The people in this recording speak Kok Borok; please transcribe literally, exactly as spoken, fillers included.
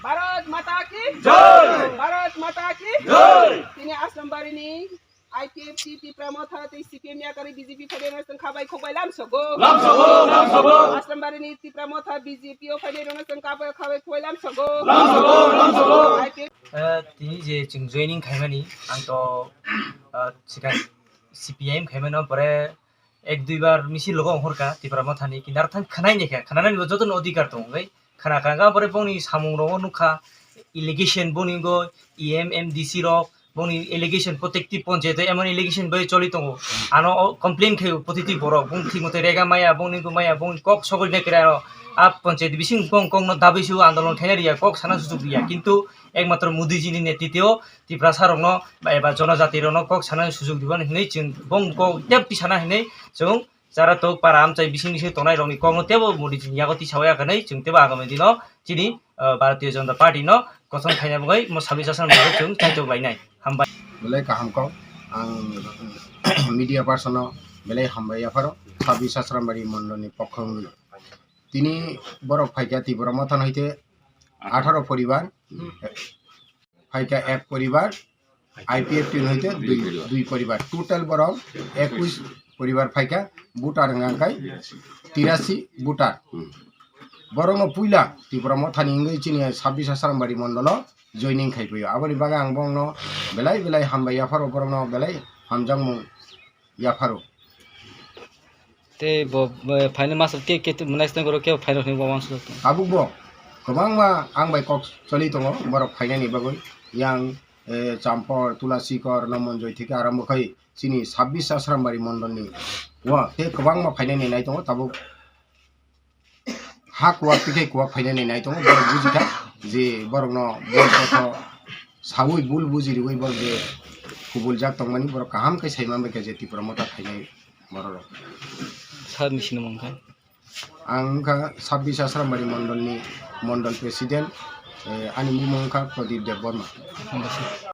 Bharat Mata ki Jai! Bharat Mata ki Jai! Tini Asrambari ni I P F T Tipra Motha tei C P M yakarwi B J P phainairokno chwng khabai khukbai lamsogo. Lamsogo, lamsogo. Asrambari ni Tipra Motha B J P o phainairokno chwng khabai, khabai khukbai lamsogo. Lamsogo, lamsogo. I P F T Eh, tini je chwng joining khaimani, ang to, ah, sikha C P I M khaimano, pore ek dui bar misil logo ongkhorkha Tipra Mothani, kintu aro thang khwnai ni kha, khwnanani bo jotono odhikar tongo, hwnkhe khwna kha, hwnkhe pore bongni samung rogo nukha, allegation boni go E M, M D C rok, bongni allegation, protekti ponchayat emon allegation bai choli tongo, ano o complain khaio protiti borok, bong thik mote rega maya, bongni go maya, bongni kok sogwi nai kre ano, a ponchayat bising bong kokno dabwi sio andolon khaina riya, kok sana sujuk riya, kintu ekmatro Modiji ni netritwo Tiprasa rokno ba eba jonojati rokno kok sana sujuk diban hinwi chwng bong kok tep tisana hinwi chwng chara tok para amchai bising bising tongnai rokni kokno tebo Modiji ni yago tisawi ya hinwi chwng tebo agami dino chini, ah, Bharatiya Janata Party no kosom khaina bagwi mo sabis asram bagwi chwng kaitor lainai. Hambai. Belai kaham kok ang media person no belai hambai yapharo sabis asram bari mondol ni pokho wngwi. Tini borok phaikha Tipra Motha no hwnkhe atharo poribar, phaikha ek poribar, I P F T ni hoite dui, dui poribar. Total borok ekush poribar phaikha, voter wngkha khe tirasi voter. Borokno puila Tipra Mothani wngwi chini sabis Asrambari mondolo joining khai phaio. Aboni bagwi ang borokno belai belai hambai yapharo, borokno belai hamjakmung yapharo. Tei bo, bo phainai masal ke, ke, mwnai siteng koro ke phainai hwnwi bo uansuk tong. Tabuk bo kwbangma ang bai kok choli tongo borok phainani bagwi. Yang, eh, Champor, Tulasikor, Nomonjoi theke arambo khai chini sabis Asrambari mondolni o tei kwbangma phainani nai tongo tabuk. Ha kuwak tei khe kuwak phainani nai tongo, borok bujikha je borokno bul kotho saui bul buji riui borok je kubuljak tongmani borok kaham khe sai manbaikha je Tipra Motha phainai bororok. Sir ni sinimung kha? Ang wngkha sabis Asrambari mondolni mondol president, eh, ani bumung wngkha Pradip Debbarma. Hambai sir.